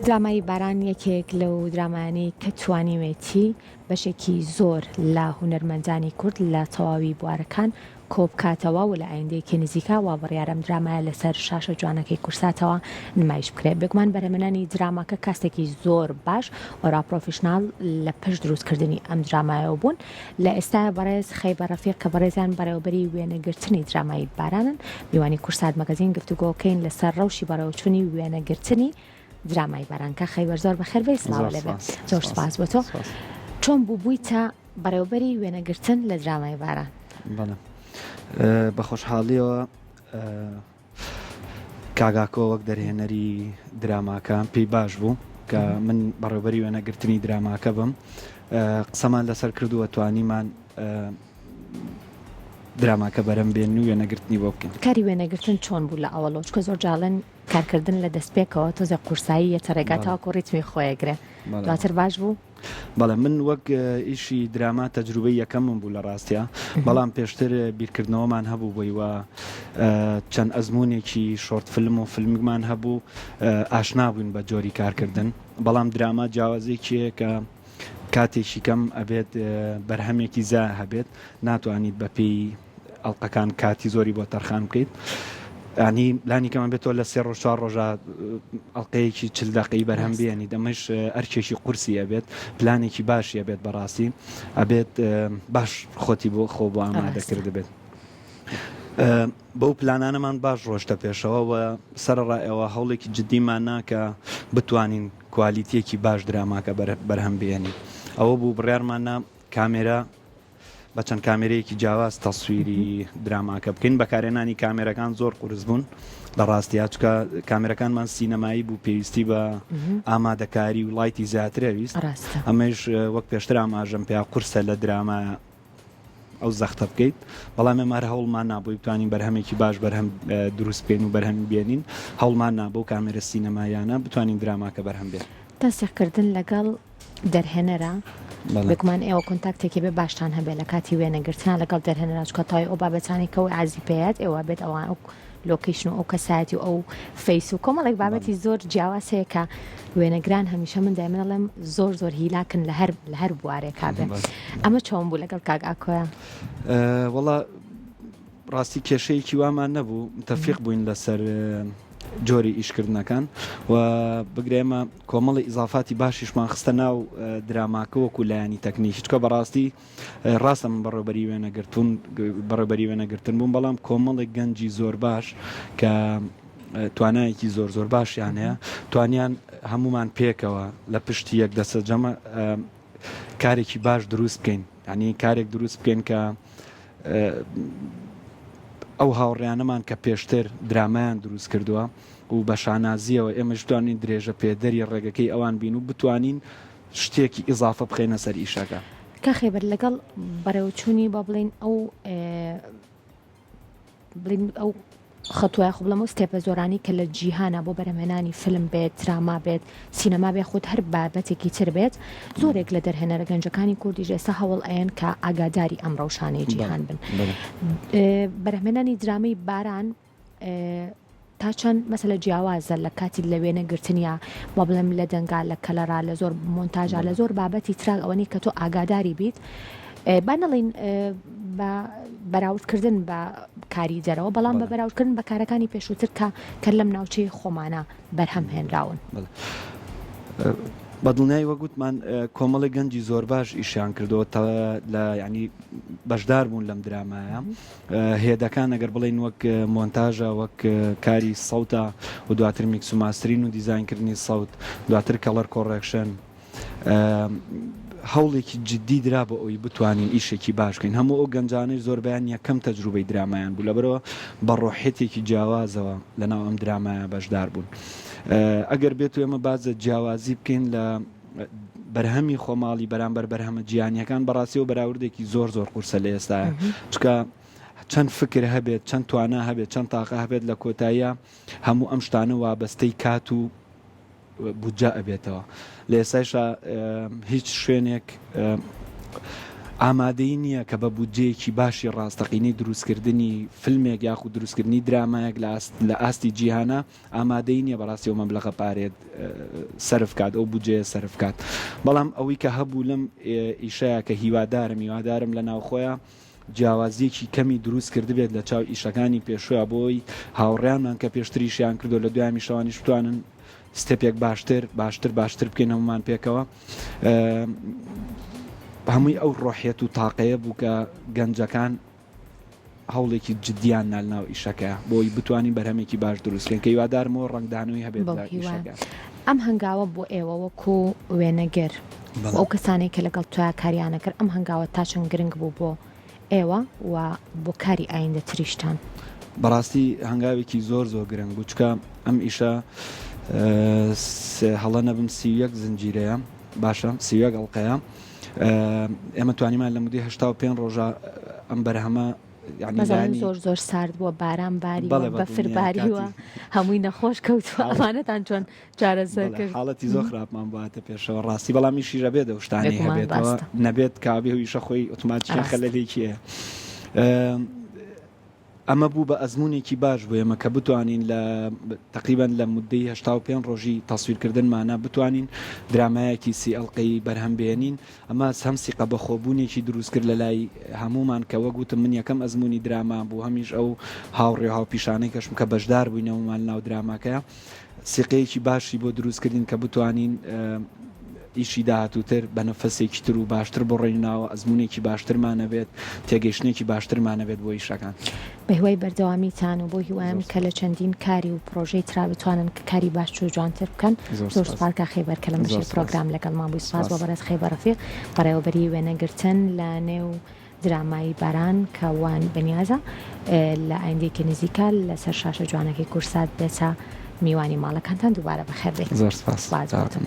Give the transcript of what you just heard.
درامای باران یەکێک لەو درامایانەی کە توانیوێتی بەشێکی زۆر لە هونەرمەندانی کورد لە تەواوی بوارەکان کۆبکاتەوە و لە ئایندەیەکی نزیکا وا بڕیارە ئەم درامایە لەسەر شاشە جوانەکەی کورساتەوە نمایش بکرێت. بێگومان بەرهەمهێنانی دراماکە کاستێکی زۆر باش و پرۆفیشناڵ لە پشت دروستکردنی ئەم درامایەوە بوون. لە ئێستایا بەڕێز خەیبەر ڕەفیق کە بەڕێزیان بەڕێوەبەری وێنەگرتنی درامای بارانن میوانی کورسات مەگەزین گفتوگۆکەین لەسەر ڕەوشی بەڕێوەچوونی وێنەگرتنی درامای باران کاک خەیبەر زۆر بەخێر بێی سڵاو زۆر لێ بێ سپاس زۆر سپاس سپاس بۆ تۆ سپاس. چۆن بوو بوویتە بەڕێوەبەری وێنەگرتن لە درامای باران؟ بەڵێ بە خۆشحاڵیەوە کاک ئاکۆ وەک دەرهێنەری دراماکە پێی باش بوو کە من بەڕێوبەری وێنەگرتنی دراماکە بم قسەمان لەسەر کردووە توانیمان دراماکە بەرەم بێن و وێنەگرتنی بۆ بکەین. کاری وێنەگرتن چۆن بوو لە ئەوەڵەوە چونکە زۆر جاڵن کارکردن لە دەستپێکەوە تۆزێک قورسایی یەتە ڕێگا تاوەکو ڕیتمی خۆیەگرێ دواتر باش بوو؟ بەڵێ من وەک ئیشی دراما تەجروبەی یەکەمم بوو لە ڕاستیا بەڵام پێشتر بیرکردنەوەمان هەبوو بۆی و چەند ئەزمونێکی short film و فیلممان هەبوو ئاشنا بووین بە جۆری کارکردن بەڵام دراما جیاوازێکی هەیە کە کاتێکی کەم ئەبێت بەرهەمێکی زا هەبێت ناتوانیت بەپێی ئەڵقەکان کاتی زۆری بۆ تەرخان بکەیت ینی لانی کەمە بێت تۆ لە سێ ڕۆژ چوار ڕۆژە ئەڵلقەیەکی چل دقەی بەرهەم بێنی دەمەش ئەرکێکی قورسی ئەبێت پلانێکی باشی ئەبێت بەڕاستی ئەبێت باش خۆتی بۆ خۆ بۆ ئامادە کردبێت. بەو پلانانەمان باش ڕۆشتە پێشەوە و سەرەڕای ئەوە هەوڵێکی جدیمان نا کە بتوانین کوالیتیەکی باش دراماکە بەرهەم بێنین ئەوە بوو بڕیارمان نا کامێرا بە چەند کامێرەیەکی جیاواز تەسویری دراماکە بکەین بەکارهێنانی کامێرەکان زۆر قورس بوون لە ڕاستیا چکە کامێرەکانمان سینەمایی بوو پێویستی بە ئامادەکاری و light ی زیاترە ویست ئەمەش وەک پێشتر ئاماژەم پێ قورسە لە دراما ئەو زەختە بکەیت بەڵام ئێمە هەر هەوڵمان نابووی بتوانین بەرهەمێکی باش بەرهەم دروست بکەین و بەرهەم بێنین هەوڵمان نابوو کامێرە سینەماییانە بتوانین دراماکە بەرهەم بێن. تەنسیقکردن لەگەڵ دەرهێنەرە بێگومان ئێوە contact ێکی بێ باشتان هەبێ لە کاتی وێنەگرتنا لەگەڵ دەرهێنەرا چونکە تەواوی ئەو بابەتانەی کە ئەو عەرزی پێیات ئێوە بێت ئەوان ئەو location و ئەو کەسایەتی و ئەو face و کۆمەڵێک بابەتی زۆر جیاواز هەیە کە وێنەگران هەمیشە من دایمە دەڵێم زۆر زۆر هیلاکن لە هەر لە هەر بوارێکا بێ ئەمە چۆن بوو لەگەڵ کاک ئاکۆیە؟ وەڵا ڕاستی کێشەیەکی وامان نەبوو متەفیق بووین لەسەر جۆری ئیشکردنەکان و بگرە ئێمە کۆمەڵی ئیزافاتی باشیشمان خستە ناو دراماکە وەکو لایەنی تەکنیکی چکە بەڕاستی ڕاستە من بەڕێوبەری وێنەگرتون بەڕێوبەری وێنەگرتن بووم بەڵام کۆمەڵێک گەنجی زۆر باش کە توانایەکی زۆر زۆر باشیان هەیە توانیان هەمومان پێکەوە لە پشتی یەک دەسە جەمە کارێکی باش دروست بکەین ینی کارێک دروست بکەین کە ئەو هاوڕیانەمان کە پێشتر درامایان دروست کردووە و بە شانازیەوە ئێمەش بتوانین درێژە پێدەری ڕێگەکەی ئەوان بین و بتوانین شتێکی ئیزافە بخەینە سەر ئیشەکە. کاک خەیبەر لەگەڵ بەڕێوەچوونی با بڵێین ئەو بڵێین ئەو خەتوە یاخۆ بڵێم ئەو step ە زۆرانەی کە لە جیهانا بۆ بەرهەمهێنانی فیلم بێت دراما بێت سینەما بێ خود هەر بابەتێکی تر بێت زۆرێک لە دەرهێنەرە گەنجەکانی کوردیش ئێستا هەوڵ ئەیەن کە ئاگاداری ئەم ڕەوشانەی جیهان بن بەرهەمهێنانی درامەی باران تا چەند مەسەلە جیاوازە لە کاتی لە وێنە گرتنیا با بڵێم لە دەنگا لە color ا لە زۆر مۆنتاژا لە زۆر بابەتی تراک ئەوەنی کە تۆ ئاگاداری بیت با نەڵین بە بەراوردکردن بە کاری دەرەوە بەڵام بە بەراوردکردن بە کارەکانی پێشووتر کە کە لەم ناوچەی خۆمانە بەرهەم هێنراون. بە دڵنیایی وەک وتمان کۆمەڵێک گەنجی زۆر باش ئیشیان کردەوە لە ینی بەشدار بوون لەم درامایە head ەکان ئەگەر بڵێین وەک مۆنتاژە وەک کاری سەوتە و دواتر mix و mastering و دیزاینکردنی سەوت دواتر color correction هەوڵێکی جددی درا بۆ ئەوی بتوانین ئیشێکی باش بکەین هەموو ئەو گەنجانەی زۆربیان یەکەم تەجروبەی درامایان بوو لەبەرەوە بە ڕۆحێتێکی جیاوازەوە لەناو ئەم درامایە بەشدار بوون ئەگەر بێت و ئێمە بازە جیاوازی بکەین لە بەرهەمی خۆماڵی بەرامبەر بەرهەمە جیهانیەکان بەڕاستیەوە بەراوردێکی زۆر زۆر قورسە لە ئێستاە چکە چەند فکر هەبێت چەند توانا هەبێت چەند تاقە هەبێت لە کۆتاییە هەموو ئەم شتانە وابەستەی کات و بودجە ئەبێتەوە لە ئێستایشا هیچ شوێنێک. ئامادەیی نییە کە بە بودجەیەکی باشی ڕاستەقینەی دروستکردنی فیلمێک یاخود دروستکردنی درامایەک لە ئاستی جیهانا ئامادەیی نییە بەڕاستی ئەو مەبلەغە پارەیە سەرف کات ئەو بودجەیە سەرف کات بەڵام ئەوەی کە هەبوو لەم ئیشەیە کە هیوادارم هیوادارم لە ناوخۆیە جیاوازیەکی کەمی دروست کردبێت لە چاو ئیشەکانی پێشوە بۆی هاوڕیانمان کە پێشتریشیان کردو لە دوایمی شەوانیش بتوانن ستێپێک باشتر باشتر باشتر بکەین هەمومان پێکەوە هەمووی ئەو ڕۆحیەت و تاقەیە بوو کە گەنجەکان هەوڵێکی جدیان نا لەناو ئیشەکە بۆی بتوانین بەرهەمێکی باش دروست بکەین کە هیوادارمەوە ڕەنگدانەوەی هەبێت لە ئیشەکە. ئەم هەنگاوە بۆ ئێوە وەکو وێنەگر و ئەو کەسانەی کە لەگەڵ تۆیا کاریان ئەکرد ئەم هەنگاوە تا چەند گرنگ بوو بۆ ئێوە و بۆ کاری ئایندە تریشتان؟ بەڕاستی هەنگاوێکی زۆر زۆر گرنگ بوو چکە ئەم ئیشە هەڵە نەبم 31 زنجیرەیە باشە 31 ئەڵلقەیە ئێمە توانیمان لە مودەی 85 ڕۆژە ئەم بەرهەمە یعنی زۆر زۆر سارد بووە باران باری بەفر باریوە هەمووی نەخۆش کەوتووە ئەمانەتان چۆن چارەسەر کرد؟ حاڵەتی زۆر خراپمان باتە پێشەوە ڕاستی بەڵام ئیشی ژەبێت ئەو شتانەی هەبێتەوە نەبێت کابێ و ئیشە خۆی ئۆتۆماتیکیان خەلەلێکی هەیە. ئەمە بوو بە ئەزموونێکی باش بۆ ئێمە کە بتوانین لە تەقریبەن لە مودەی 85 ڕۆژی تەسویرکردنمانە بتوانین درامایەکی سی ئەڵقەیی بەرهەم بێنین ئەمە هەم سیقە بەخۆبوونێکی دروست کرد لە لای هەموومان کە وەک وتم من یەکەم ئەزموونی دراما بوو هەمیش ئەو هاوڕێ و هاوپیشانەی کەشم کە بەشدار بووین هەموومان لەناو دراماکەیا سیقەیەکی باشی بۆ دروست کردین کە بتوانین ئیشی داهاتووتر بە نەفەسێکی تر و باشتر بڕۆینە ناوە، ئەزموونێکی باشترمان هەبێت، تێگەیشتنێکی باشترمان هەبێت بۆ ئیشەکان. بە هیوای بەردەوامیتان و بەو هیوایەم کە لە چەندین کاری و پڕۆژەی ترا بتوانن کە کاری باشتر و جوانتر بکەن. زۆر سوپاس کاک خەیبەر کە لەم بەشەی پڕۆگرام لەگەڵمان بووی. سوپاس بۆ بەڕێز خەیبەر ڕەفیق بەڕێوەبەری وێنەگرتن لە نێو درامای باران کە وان بەنیازە لە ئایندەیەکی نزیکا لەسەر شاشە جوانەکەی کورسات بێتە میوانی ماڵەکانتان دووبارە بەخێربێیت. زۆر سپاس. سپاس بۆ تۆ.